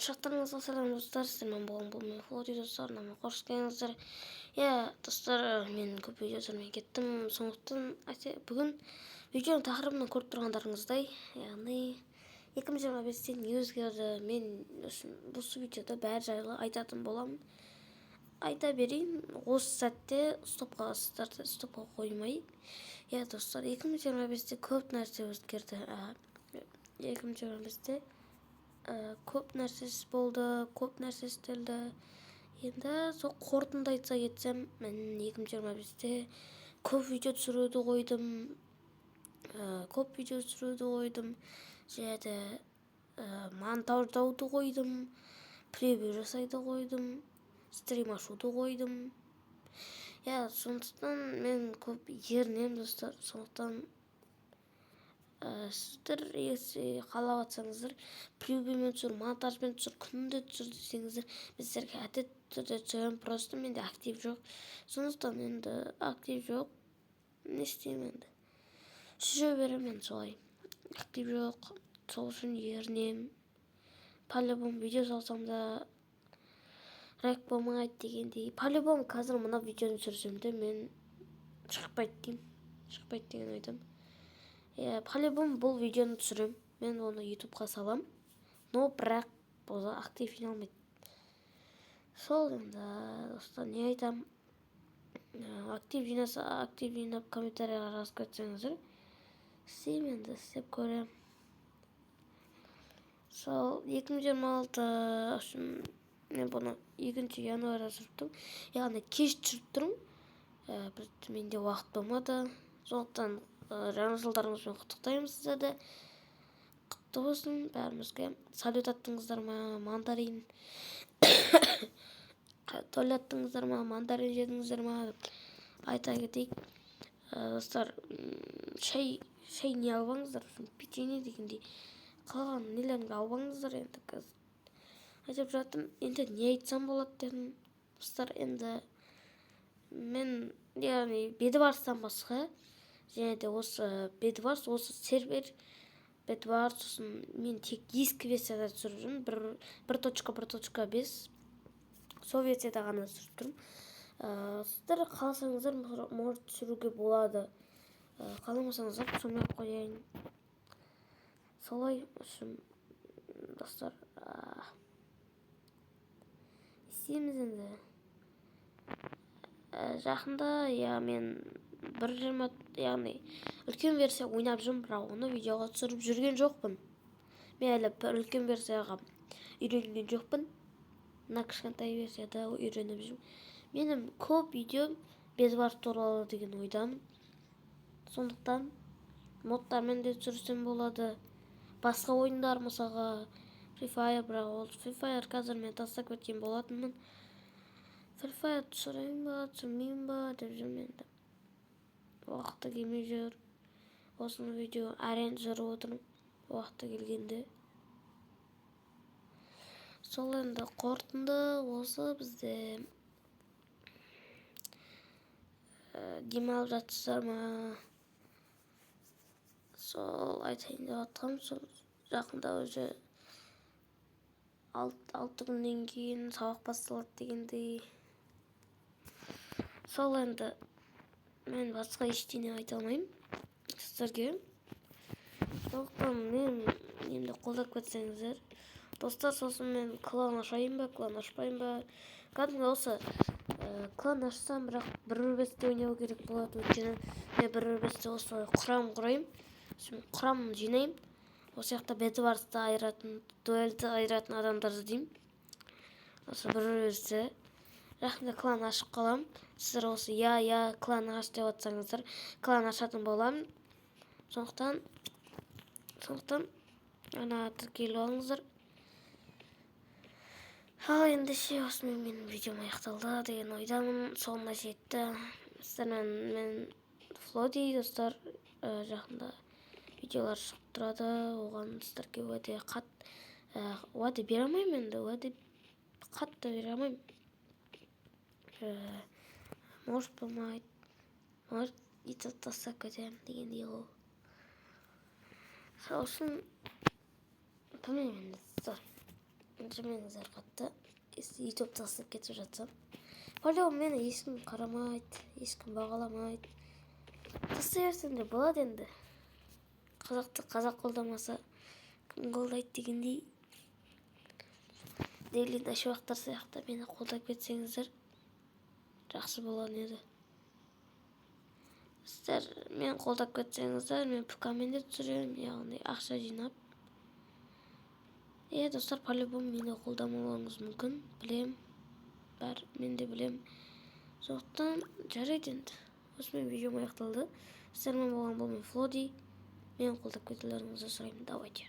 Шаттарыңызға сәлем, достар! Сіздермен болған бұл мен, Флоди. Достар, арнама қош келдіңіздер. Иә, достар, мен көп видео түсірмей кеттім, сондықтан бүгін видеоның тақырыбынан көріп тұрғандарыңыздай, яғни 2025-те не өзгерді, мен осы видеода бәрі жайлы айтатын боламын. Айта берейін осы сәтте, стопқа, сіздерді стопқа қоймай. Иә, достар, 2025-те көп нәрсе өзгерді. 2025-те көп нәрсе болды, көп нәрсе істелді. Енді сол қорытынды айтса кетсем, мен 2025-те көп видео түсіруді қойдым, көп видео түсіруді қойдым және де монтаждауды қойдым, превью жасайды қойдым, стрим ашуды қойдым. Иә, сондықтан мен көп ерінемін, достар. Сондықтан сіздер если қалап жатсаңыздар, превьюмен түсір, монтажбен түсір, күнде түсір десеңіздер, мен сіздерге әдетті түрде түсіремін. Просто менде актив жоқ, сондықтан енді актив жоқ, не істеймін енді, жүре беремін енді солай. Актив жоқ, сол үшін ерінемін. По любому видео салсам да, рек болмайды дегендей. По любому қазір мына видеоны түсірсем де, мен шықпайды деймін, шықпайды деген ойдамын. Иә, по любому бұл видеоны түсіремін, мен оны Ютубқа салам, но бірақ бұл актив жиналмайды. Сол енді, достар, не айтамын, актив жинаса, актив жинап, комментарийға жазып кетсеңіздер, істеймін енді, істеп көремін. Сол 2026 үшін мен бұны 2 январьда түсіріп тұрмын, яғни кеш түсіріп тұрмын. Менде уақыт болмады, сондықтан жаңа жылдарыңызбен құттықтаймын сіздерді, құтты болсын бәрімізге. Салют аттыңыздар ма, мандарин тойлаттыңыздар ма, мандарин жедіңіздер ма деп айта кетейік. Достар, шай не албаңыздар, печенье дегендей, қалған нелеріңді албаңыздар. Енді қазір айтып жатырмын, енді не айтсам болады дедім. Достар, енді мен, яғни Бедварстан басқа және де осы Бедварс, осы сервер Бедварс, сосын мен тек ескі версияда түсіріп жүрмін, 1.1.5, сол версияда ғана түсіріп тұрмын. Сіздер қаласаңыздар, может, түсіруге болады, қаламасаңыздар, түсірмей ақ қояйын. Солай үшін, достар, не істейміз енді? Жақында, иә, мен 1.20, яғни үлкен версия ойнап жүрмін, бірақ оны видеоға түсіріп жүрген жоқпын. Мен әлі бір үлкен версияға үйренген жоқпын, мына кішкентай версияда үйреніп жүрмін. Менің көп видеом Бедварс туралы деген ойдамын, сондықтан модтармен де түсірсем болады, басқа ойындар, мысалға, Free Fire. Бірақ ол Free Fire қазір мен тастап кеткен болатынмын. Free Fire түсірейін ба, түсірмеймін ба деп жүрмін, енді уақыты келмей жүр. Осыны видео әрең түсіріп отырмын, уақыты келгенде. Сол енді қорытынды осы бізде. Демалып жатсыздар ма? Сол айтайын деп жатқаным, сол жақында уже 6 күннен кейін сабақ басталады дегендей. Сол енді мен басқа ештеңе айта алмаймын сіздерге, сондықтан мен енді қолдап кетсеңіздер, достар. Сосын мен клан ашайын ба, клан ашпайын ба? Кәдімгі осы клан ашсам, бірақ 1.1.5-те ойнау керек болады, өйткені мен 1.1.5-те осылай құрам құраймын, сосын құрам жинаймын. Осы жақта Бедварсты айыратын, дуэльді айыратын адамдар іздеймін осы 1.1.5-те. Жақында клан ашып қаламын. Сіздер осы иә, клан аш деп жатсаңыздар, клан ашатын боламын. Сондықтан ана тіркеліп алыңыздар. Ал ендеше осымен менің видеом аяқталды деген ойдамын, соңына жетті. Сіздермен мен, Флоди. Достар, жақында видеолар шығып тұрады, оған сіздерге уәде бере алмаймын, енді уәде қатты бере алмаймын. Может, болмайды, может, ютуб тастап кетемін дегендей ғой. Сол үшін білмеймін енді, достар. Ренжімеңіздер қатты, если Ютуб тастап кетіп жатсам. По-любому мені ешкім қарамайды, ешкім бағаламайды. Тастай берсем де болады енді. Қазақты қазақ қолдамаса, кім қолдайды дегендей, Дейлин Әшуақтар сияқты мені қолдап кетсеңіздер, жақсы болар еді. Сіздер мені қолдап кетсеңіздер, мен ПК-мен де түсіремін, яғни ақша жинап. Иә, достар, по-любому мені қолдамауларыңыз мүмкін, білем, бәрі мен де білем. Сондықтан жарайды енді, осымен видеом аяқталды. Сіздермен болған бұл мен, Флоди. Мені қолдап кетулеріңізді сұраймын. Давайте.